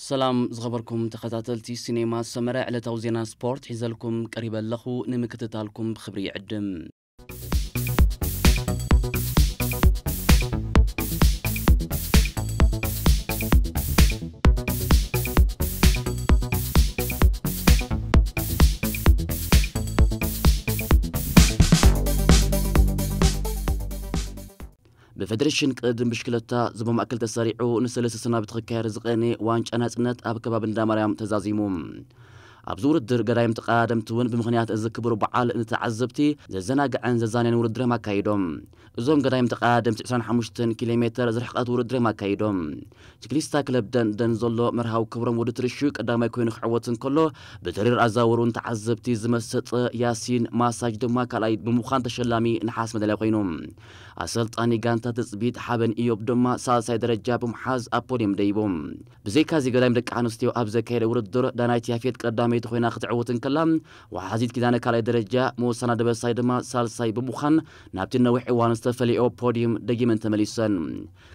ሰላም ዝኸበርኩም ተኸታተልቲ ሲኔማ ሰመረ፣ ዕለታዊ ዜና ስፖርት ሒዘልኩም ቀሪበ ኣለኹ። ንምክትታልኩም ብኽብሪ ይዕድም። ብፌደሬሽን ቅድድም ብሽክለታ ዞባ ማእከል ተሰሪዑ ንሰለስተ ሰናብቲ ክካየድ ዝቐነየ ዋንጫ ናጽነት ኣብ ከባቢ እንዳማርያም ተዛዚሙ። ኣብዚ ውድድር ገዳይም ተቐዳደምቲ እውን ብምኽንያት እዚ ክቡር በዓል ንተዓዘብቲ ዘዘናግዐን ዘዛንየን ውድድር እዮም ኣካይዶም። እዞም ገዳይም ተቐዳደምቲ ዕስራን ሓሙሽተን ኪሎ ሜተር ዝርሕቐት ውድድር እዮም ኣካይዶም። ችክሊስታ ክለብ ደንደን ዘሎ መርሃዊ ክብሮም ወዲ ትርሹ ቀዳማይ ኮይኑ ክዕወት እንከሎ፣ ብተሪር ኣዛውሩን ተዓዘብቲ ዝመሰጠ ያሲን ማሳጅ ድማ ካልኣይ ብምዃን ተሸላሚ ነሓስ መዳልያ ኮይኑ። ኣሰልጣኒ ጋንታ ትጽቢት ሓበን ኢዮብ ድማ ሳልሳይ ደረጃ ብምሓዝ ኣብ ፖድየም ደይቡ። ብዘይካ እዚ ገዳይም ደቂ ኣንስትዮ ኣብ ዘካየደ ውድድር ዳናይት ያፌት ቀዳመይቲ ኮይና ክትዕወት እንከላ፣ ወሓዚት ኪዳነ ካልኣይ ደረጃ፣ መወሳና ደበሳይ ድማ ሳልሳይ ብምዃን ናብቲ ነዊሕ እዋን ዝተፈለዮ ፖድየም ደጊመን ተመሊሰን።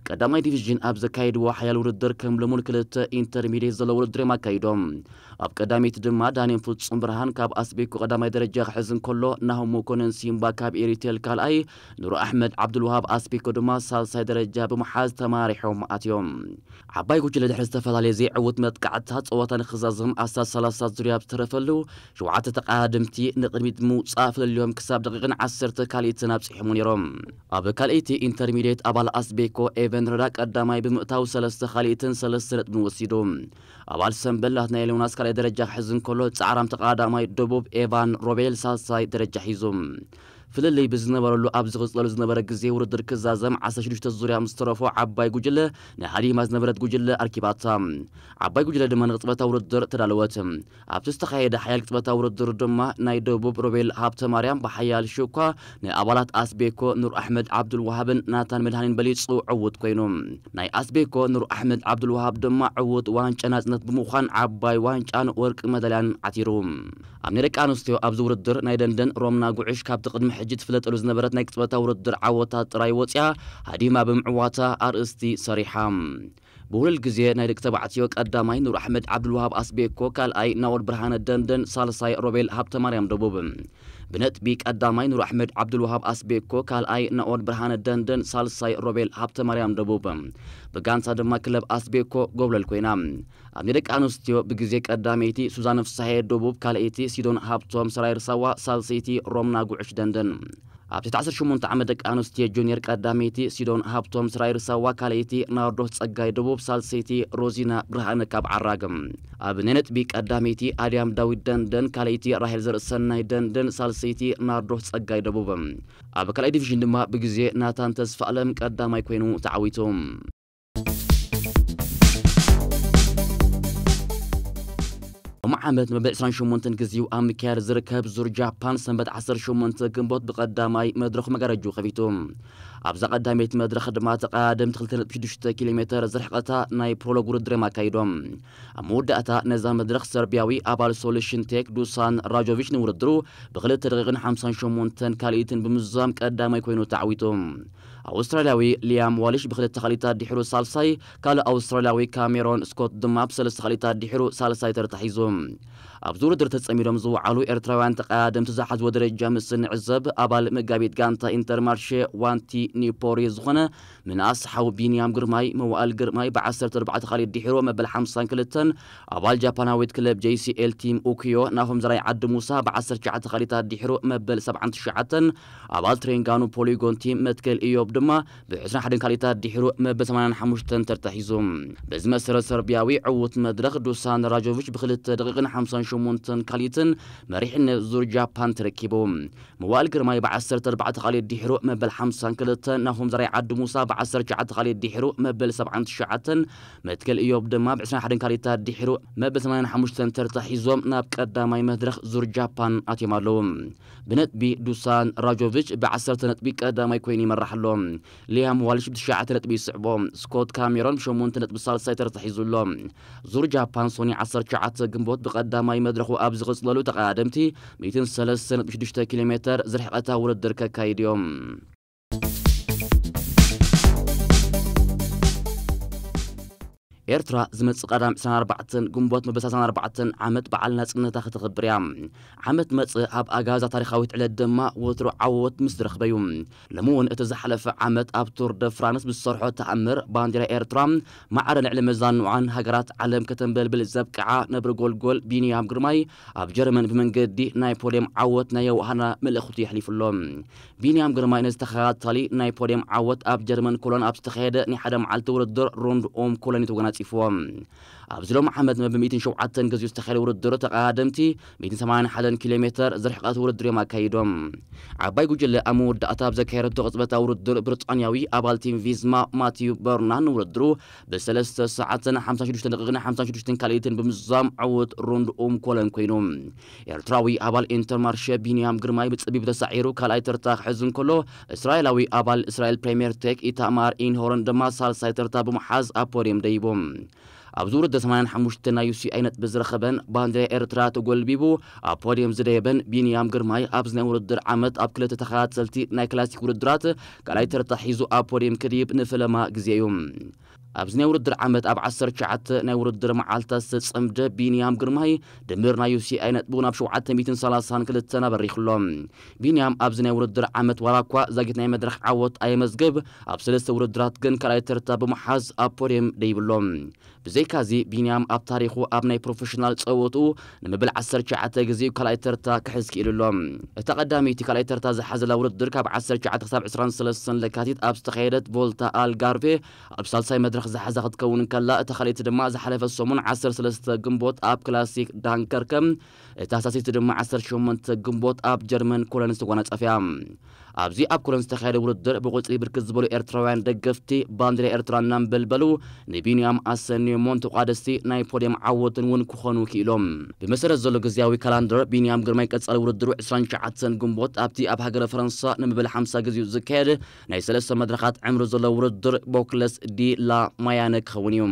ቀዳማይ ዲቪዥን ኣብ ዘካየድዎ ሓያል ውድድር ከም ልሙድ ክልተ ኢንተርሚዲየት ዘሎ ውድድር እዮም ኣካይዶም። ኣብ ቀዳመይቲ ድማ ዳንኤል ፍጹም ብርሃን ካብ ኣስቤኮ ቀዳማይ ደረጃ ክሕዝ እንከሎ፣ ናሆም መኮነን ሲምባ ካብ ኤሪቴል ካልኣይ፣ ኑር ኣሕመድ ዓብዱልውሃብ ኣስቤኮ ድማ ሳልሳይ ደረጃ ብምሓዝ ተማሪሖም ኣትዮም። ዓባይ ጉጅለ ድሕሪ ዝተፈላለየ ዘይዕውት መጥቃዕትታት ጸወታ ንክዛዘም ኣስታት ሰላሳ ዙርያ ኣብ ዝተረፈሉ፣ ሸውዓተ ተቐዳደምቲ ንቕድሚት ብምውጻእ ፍልልዮም ክሳብ ደቂቕን ዓሰርተ ካልኢትን ኣብጺሖምዎ ነይሮም። ኣብ ካልኣይቲ ኢንተርሚዲየት ኣባል ኣስቤኮ ኤቨን ረዳ ቀዳማይ ብምእታው ሰለስተ ካልኢትን ሰለስተ ነጥብን ወሲዱ። ኣባል ሰምበል ናትናኤል ዮናስ ካልኣይ ደረጃ ክሕዝ እንከሎ፣ ጻዕራም ተቐዳዳማይ ደቡብ ኤቫን ሮቤል ሳልሳይ ደረጃ ሒዙ። ፍልልይ ብዝነበረሉ ኣብ ዝቕጽለሉ ዝነበረ ግዜ ውድድር ክዛዘም ዓሰርተ ሽዱሽተ ዙርያ ምስ ተረፎ ዓባይ ጉጅለ ንሃዲማ ዝነበረት ጉጅለ ኣርኪባታ። ዓባይ ጉጅለ ድማ ንቅጽበታዊ ውድድር ተዳለወት። ኣብቲ ዝተኻየደ ሓያል ቅጽበታዊ ውድድር ድማ ናይ ደቡብ ሮቤል ሃብተ ማርያም ብሓያል ሽኳ ንኣባላት ኣስቤኮ ኑር ኣሕመድ ዓብዱል ወሃብን ናታን መድሃኒን በሊጹ ዕዉት ኮይኑ። ናይ ኣስቤኮ ኑር ኣሕመድ ዓብዱል ወሃብ ድማ ዕዉት ዋንጫ ናጽነት ብምዃን ዓባይ ዋንጫን ወርቂ መዳልያን ዓቲሩ። ኣብ ናይ ደቂ ኣንስትዮ ኣብዚ ውድድር ናይ ደንደን ሮምና ጉዕሽ ካብቲ ቅድሚ ሕጂ ትፍለጠሉ ዝነበረት ናይ ቅጽበታዊ ውድድር ዓወታት ጥራይ ወጽያ ሃዲማ ብምዕዋታ ኣርእስቲ ሰሪሓ። ብውልል ግዜ ናይ ደቂ ተባዕትዮ ቀዳማይ ኑር ኣሕመድ ዓብዱልዋሃብ ኣስቤኮ፣ ካልኣይ ናኦድ ብርሃነ ደንደን፣ ሳልሳይ ሮቤል ሃብተማርያም ደቡብ። ብነጥቢ ቀዳማይ ኑር ኣሕመድ ዓብዱልዋሃብ ኣስቤኮ፣ ካልኣይ ናኦድ ብርሃነ ደንደን፣ ሳልሳይ ሮቤል ሃብተማርያም ደቡብ። ብጋንታ ድማ ክለብ ኣስቤኮ ጎብለል ኮይና። ኣብ ናይ ደቂ ኣንስትዮ ብግዜ ቀዳመይቲ ሱዛን ፍሳሐ ደቡብ፣ ካልኣይቲ ሲዶን ሃብቶም ሰራይር ሳዋ፣ ሳልሰይቲ ሮምና ጉዕሽ ደንደን። ኣብ ትሕቲ ዓሰርተ ሸሞንተ ዓመት ደቂ ኣንስትዮ ጁኒየር ቀዳመይቲ ሲዶን ሃብቶም ስራይር ሳዋ፣ ካልኣይቲ ናርዶስ ጸጋይ ደቡብ፣ ሳልሰይቲ ሮዚና ብርሃነ ካብ ዓራግ። ኣብ ናይ ነጥቢ ቀዳመይቲ ኣድያም ዳዊት ደንደን፣ ካልኣይቲ ራሄል ዘርእሰናይ ደንደን፣ ሳልሰይቲ ናርዶስ ጸጋይ ደቡብ። ኣብ ካልኣይ ዲቪዥን ድማ ብግዜ ናታን ተስፋ ኣለም ቀዳማይ ኮይኑ ተዓዊቱ። ሎሚ ዓመት ንመበል ዕስራን ሸሞንተን ግዜኡ ኣብ ምክያድ ዝርከብ ዙር ጃፓን ሰንበት ዓሰርተ ሸሞንተ ግንቦት ብቐዳማይ መድረኹ መጋረጅኡ ከፊቱ። ኣብዛ ቀዳመይቲ መድረኽ ድማ ተቐዳደምቲ ክልተ ነጥቢ ሽዱሽተ ኪሎ ሜተር ዝርሕቐታ ናይ ፕሮሎግ ውድድር እዮም ኣካይዶም። ኣብ መወዳእታ ነዛ መድረኽ ሰርቢያዊ ኣባል ሶሉሽን ቴክ ዱሳን ራጆቪች ንውድድሩ ብክልተ ደቂቕን ሓምሳን ሸሞንተን ካልኢትን ብምዝዛም ቀዳማይ ኮይኑ ተዓዊቱ። ኣውስትራልያዊ ሊያም ዋልሽ ብክልተ ካልኢታት ድሒሩ ሳልሳይ፣ ካልእ ኣውስትራልያዊ ካሜሮን ስኮት ድማ ብሰለስተ ካልኢታት ድሒሩ ሳልሳይ ተርታ ሒዙ። ኣብዚ ውድድር ተጸሚዶም ዝወዓሉ ኤርትራውያን ተቐዳደምቲ ዝሓዝዎ ደረጃ ምስ እንዕዘብ፣ ኣባል መጋቢት ጋንታ ኢንተርማርሼ ዋንቲ ኒፖሪ ዝኾነ ምንኣስ ሓው ቢንያም ግርማይ፣ መዋእል ግርማይ ብዓሰርተ ኣርባዕተ ካልኢት ድሒሩ መበል ሓምሳን ክልተን፣ ኣባል ጃፓናዊት ክለብ ጄ ሲ ኤል ቲም ኡኪዮ ናሆም ዘራይ ዓዲ ሙሳ ብዓሰርተ ትሽዓተ ካልኢታት ድሒሩ መበል ሰብዓን ትሽዓተን፣ ኣባል ትሬንጋኑ ፖሊጎን ቲም መትከል ኢዮብ ድማ ብዕስራን ሓደን ካልኢታት ድሒሩ መበል ሰማንያን ሓሙሽተን ተርታ ሒዙ። በዚ መሰረት ሰርቢያዊ ዕዉት መድረኽ ዱሳን ራጆቪች ብክልተ ደቂቕን ሓምሳን ሸሞንተን ካልኢትን መሪሕነት ዙር ጃፓን ተረኪቡ። መዋእል ግርማይ ብዓሰርተ ኣርባዕተ ካልኢት ድሒሩ መበል ሓምሳን ክልተን፣ ናሆም ዘራይ ዓዲ ሙሳ ብዓሰርተ ትሽዓተ ካልኢት ድሒሩ መበል ሰብዓን ትሽዓተን፣ መትከል ኢዮብ ድማ ብዕስራን ሓደን ካልኢታት ድሒሩ መበል ሰማንያን ሓሙሽተን ተርታ ሒዞም ናብ ቀዳማይ መድረኽ ዙር ጃፓን ኣትዮም ኣለዉ። ብነጥቢ ዱሳን ራጆቪች ብዓሰርተ ነጥቢ ቀዳማይ ኮይኑ ይመርሕ ኣሎ። ሊያም ዋልሽ ብትሽዓተ ነጥቢ ይስዕቦ። ስኮት ካሜሮን ብሸሞንተ ነጥቢ ሳልሳይ ተርታ ሒዙ ኣሎ። ዙር ጃፓን ሶኒ ዓሰርተ ትሽዓተ ግንቦት ብቐዳማይ መድረኹ ኣብ ዝቕጽለሉ ተቐዳደምቲ ሚእትን ሰለስተ ነጥቢ ሽዱሽተ ኪሎ ሜተር ዝርሕቐታ ውድድር ከካይድ እዮም። ኤርትራ ዝመጽእ ቀዳም ዕስራን ኣርባዕተን ግንቦት መበል ሰላሳን ኣርባዕተን ዓመት በዓል ናጽነታ ከተኽብር እያ። ዓመት መጽእ ኣብ ኣጋዛ ታሪኻዊት ዕለት ድማ ወትሩ ዓወት ምስ ዝረኽበ እዩ። ሎሚ እውን እቲ ዝሓለፈ ዓመት ኣብ ቱር ደ ፍራንስ ብዝሰርሖ ተኣምር ባንዲራ ኤርትራ ማዕረ ልዕሊ መዛንዋዓን ሃገራት ዓለም ከተንበልብል ዘብቅዓ ነብሪ ጎልጎል ቢንያም ግርማይ ኣብ ጀርመን ብመንገዲ ናይ ፖድየም ዓወት ናይ የውሃና መልእኽቱ የሕሊፉ ኣሎ። ቢንያም ግርማይ ነዚ ተኸታታሊ ናይ ፖድየም ዓወት ኣብ ጀርመን ኮሎን ኣብ ዝተኻየደ ናይ ሓደ መዓልቲ ውድድር ሮንድ ኦም ኮሎን እዩ ተጎናጺፍዎ። ኣብዚ ሎም ዓመት መበል ሚእትን ሸውዓተን ግዜኡ ዝተኻየደ ውድድር ተቐዳደምቲ ሚእትን ሰማንያን ሓደን ኪሎ ሜተር ዝርሕቐት ውድድር እዮም ኣካይዶም። ዓባይ ጉጅለ ኣብ መወዳእታ ኣብ ዘካየደቶ ቅጽበታዊ ውድድር ብሪጣንያዊ ኣባል ቲም ቪዝማ ማቲዩ በርናን ውድድሩ ብሰለስተ ሰዓትን ሓምሳን ሽዱሽተን ደቂቕን ሓምሳን ሽዱሽተን ካልኢትን ብምዝዛም ዕዉት ሮንድ ኦም ኮሎን ኮይኑ። ኤርትራዊ ኣባል ኢንተርማርሸ ቢንያም ግርማይ ብጽቢብ ተሳዒሩ ካልኣይ ተርታ ክሕዝ እንከሎ፣ እስራኤላዊ ኣባል እስራኤል ፕሬምየር ቴክ ኢታማር ኢንሆርን ድማ ሳልሳይ ተርታ ብምሓዝ ኣብ ፖድየም ደይቡ። ኣብዚ ውድድር ሰማንያን ሓሙሽተ ናይ ዩ ሲ ኣይ ነጥቢ ዝረኸበን ባንዲራ ኤርትራ ተጎልቢቡ ኣብ ፖድየም ዝደየበን ቢንያም ግርማይ ኣብዚ ናይ ውድድር ዓመት ኣብ ክልተ ተኸታተልቲ ናይ ክላሲክ ውድድራት ካልኣይ ተርታ ሒዙ ኣብ ፖድየም ክድይብ ንፈለማ ግዜ እዩ። ኣብዚ ናይ ውድድር ዓመት ኣብ ዓሰርተ ትሽዓተ ናይ ውድድር መዓልታት ዝተጸምደ ቢንያም ግርማይ ድምር ናይ ዩ ሲ ኣይ ነጥቡ ናብ ሸውዓተ ሚእትን ሰላሳን ክልተን ኣበሪኹ ኣሎ። ቢንያም ኣብዚ ናይ ውድድር ዓመት ዋላ እኳ ዛጊት ናይ መድረኽ ዓወት ኣየመዝግብ፣ ኣብ ሰለስተ ውድድራት ግን ካልኣይ ተርታ ብምሓዝ ኣብ ፖድየም ደይቡ ኣሎ። ብዘይካዚ ቢንያም ኣብ ታሪኹ ኣብ ናይ ፕሮፌሽናል ጸወትኡ ንመበል ዓሰርተ ትሽዓተ ግዜኡ ካልኣይ ተርታ ክሕዝ ክኢሉ ኣሎ። እታ ቀዳመይቲ ካልኣይ ተርታ ዝሓዘላ ውድድር ካብ ዓሰርተ ትሽዓተ ክሳብ ዕስራን ሰለስተን ለካቲት ኣብ ዝተኻየደት ቮልታ ኣልጋርቬ ኣብ ሳልሳይ መድረኽ ዝሓዛ ክትከውን እንከላ፣ እታ ካልኣይቲ ድማ ዝሓለፈ ሰሙን ዓሰርተ ሰለስተ ግንቦት ኣብ ክላሲክ ዳንከርከ፣ እታ ሳልሰይቲ ድማ ዓሰርተ ሸሞንተ ግንቦት ኣብ ጀርመን ኮሎን ዝተጎናጸፈ እያ። ኣብዚ ኣብ ኮሎን ዝተኻየደ ውድድር ብቁጽሪ ብርክት ዝበሉ ኤርትራውያን ደገፍቲ ባንዲራ ኤርትራ እናንበልበሉ ንቢንያም ኣሰንዮሞን ተቋደስቲ ናይ ፖድየም ዓወትን እውን ክኾኑ ክኢሎም። ብመሰረት ዘሎ ግዝያዊ ካላንደር ቢንያም ግርማይ ቀጻሊ ውድድሩ ዕስራን ትሽዓተን ግንቦት ኣብቲ ኣብ ሃገረ ፈረንሳ ንመበል ሓምሳ ግዜኡ ዝካየድ ናይ ሰለስተ መድረኻት ዕምሪ ዘለዎ ውድድር ቦክለስ ዲ ላ ማያነ ክኸውን እዩ።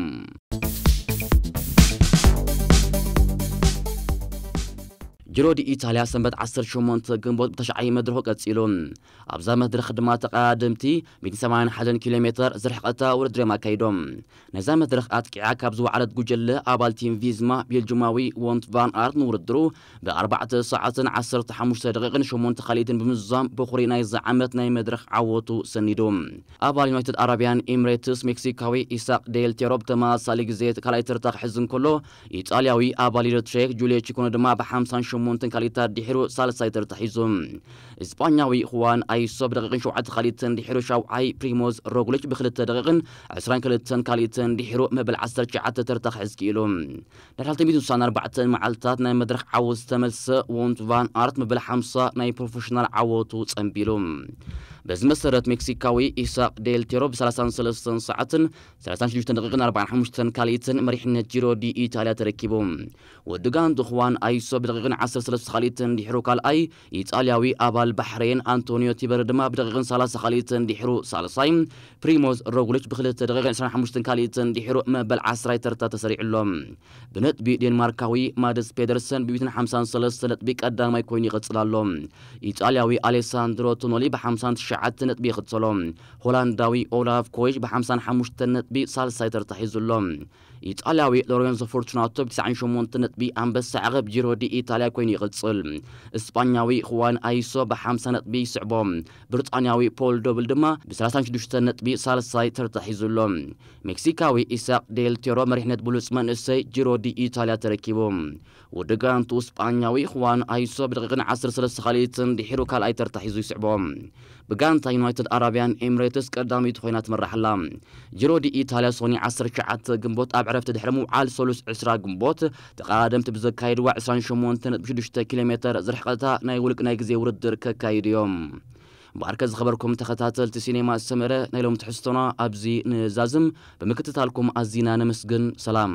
ጂሮ ዲ ኢታልያ ሰንበት ዓሰርተ ሸሞንተ ግንቦት ብተሽዓይ መድረኹ ቀጺሉ። ኣብዛ መድረኽ ድማ ተቐዳደምቲ ሚእትን ሰማንያን ሓደን ኪሎ ሜተር ዝርሕቐታ ውድድር እዮም ኣካይዶም። ነዛ መድረኽ ኣጥቂዓ ካብ ዝወዓለት ጉጀለ ኣባል ቲም ቪዝማ ቤልጅማዊ ዎንት ቫን ኣርት ንውድድሩ ብኣርባዕተ ሰዓትን ዓሰርተ ሓሙሽተ ደቂቕን ሸሞንተ ካልኢትን ብምዝዛም በኹሪ ናይዚ ዓመት ናይ መድረኽ ዓወቱ ሰኒዱ። ኣባል ዩናይትድ ኣረብያን ኤምሬትስ ሜክሲካዊ ኢሳቅ ዴል ቴሮ ብተመሳሳሊ ግዜ ካልኣይ ተርታ ክሕዝ እንከሎ፣ ኢጣልያዊ ኣባል ኢለትሪክ ጁልዮ ቺኮኖ ድማ ብሓምሳን ሸሞንተን ካልኢታት ድሒሩ ሳልሳይ ተርታ ሒዙ። እስጳኛዊ ሁዋን ኣይሶ ብደቂቕን ሸውዓተ ካልኢትን ድሒሩ ሻውዓይ፣ ፕሪሞዝ ሮግሊች ብክልተ ደቂቕን ዕስራን ክልተን ካልኢትን ድሒሩ መበል ዓሰርተ ትሽዓተ ተርታ ክሕዝ ክኢሉ። ድሕሪ ክልተ ሚእትን ስሳን ኣርባዕተን መዓልታት ናይ መድረኽ ዓወት ዝተመልሰ ዎንት ቫን ኣርት መበል ሓምሳ ናይ ፕሮፌሽናል ዓወቱ ጸንቢሉ። በዚ መሰረት ሜክሲካዊ ኢሳቅ ዴል ቴሮ ብሰላሳን ሰለስተን ሰዓትን ሰላሳን ሽዱሽተን ደቂቕን ኣርባዓን ሓሙሽተን ካልኢትን መሪሕነት ጂሮ ዲ ኢታልያ ተረኪቡ። ወዲ ጋንቱ ሁዋን ኣይሶ ብደቂቕን ዓሰርተ ሰለስተ ካልኢትን ድሒሩ ካልኣይ፣ ኢጣልያዊ ኣባል ባሕሬን ኣንቶኒዮ ቲበሪ ድማ ብደቂቕን ሰላሳ ካልኢትን ድሒሩ ሳልሳይ፣ ፕሪሞዝ ሮግሊች ብክልተ ደቂቕን ዕስራን ሓሙሽተን ካልኢትን ድሒሩ መበል ዓስራይ ተርታ ተሰሪዑ ኣሎ። ብነጥቢ ዴንማርካዊ ማድስ ፔደርሰን ብሚእትን ሓምሳን ሰለስተ ነጥቢ ቀዳማይ ኮይኑ ይቕጽል ኣሎ። ኢጣልያዊ ኣሌሳንድሮ ቶኖሊ ብሓምሳን ትሽዓተ ነጥቢ ይኽተሎ። ሆላንዳዊ ኦላፍ ኮይሽ ብሓምሳን ሓሙሽተን ነጥቢ ሳልሳይ ተርታ ሒዙ ኣሎ። ኢጣልያዊ ሎሬንዞ ፎርቱናቶ ብትስዓን ሸሞንተ ነጥቢ ኣንበሳ ዓቐብ ጂሮ ዲ ኢታልያ ኮይኑ ይቕጽል። እስጳኛዊ ሁዋን ኣይሶ ብሓምሳ ነጥቢ ይስዕቦ። ብሪጣንያዊ ፖል ዶብል ድማ ብሰላሳን ሽዱሽተ ነጥቢ ሳልሳይ ተርታ ሒዙ ኣሎ። ሜክሲካዊ ኢሳቅ ዴል ቴሮ መሪሕነት ብሉጽ መንእሰይ ጂሮ ዲ ኢታልያ ተረኪቡ። ወዲ ጋንቱ እስጳኛዊ ሁዋን ኣይሶ ብደቂቕን ዓሰርተ ሰለስተ ካልኢትን ድሒሩ ካልኣይ ተርታ ሒዙ ይስዕቦ። ብጋንታ ዩናይትድ ኣረብያን ኤምሬትስ ቀዳመይቲ ኮይና ትመርሕ ኣላ። ጂሮ ዲ ኢታልያ ሶኒ ዓሰርተ ትሽዓተ ግንቦት ኣብ ዕረፍቲ ድሕሪ ምውዓል ሰሉስ ዕስራ ግንቦት ተቐዳደምቲ ብዘካየድዋ ዕስራን ሸሞንተ ነጥቢ ሽዱሽተ ኪሎ ሜተር ዝርሕቐታ ናይ ውልቂ ናይ ግዜ ውድድር ከካይዱ እዮም። እምበኣርከ ዝኸበርኩም ተኸታተልቲ ሲኔማ ሰመረ ናይ ሎም ትሕዝቶና ኣብዚ ንዛዝም። ብምክትታልኩም ኣዚና ነመስግን። ሰላም።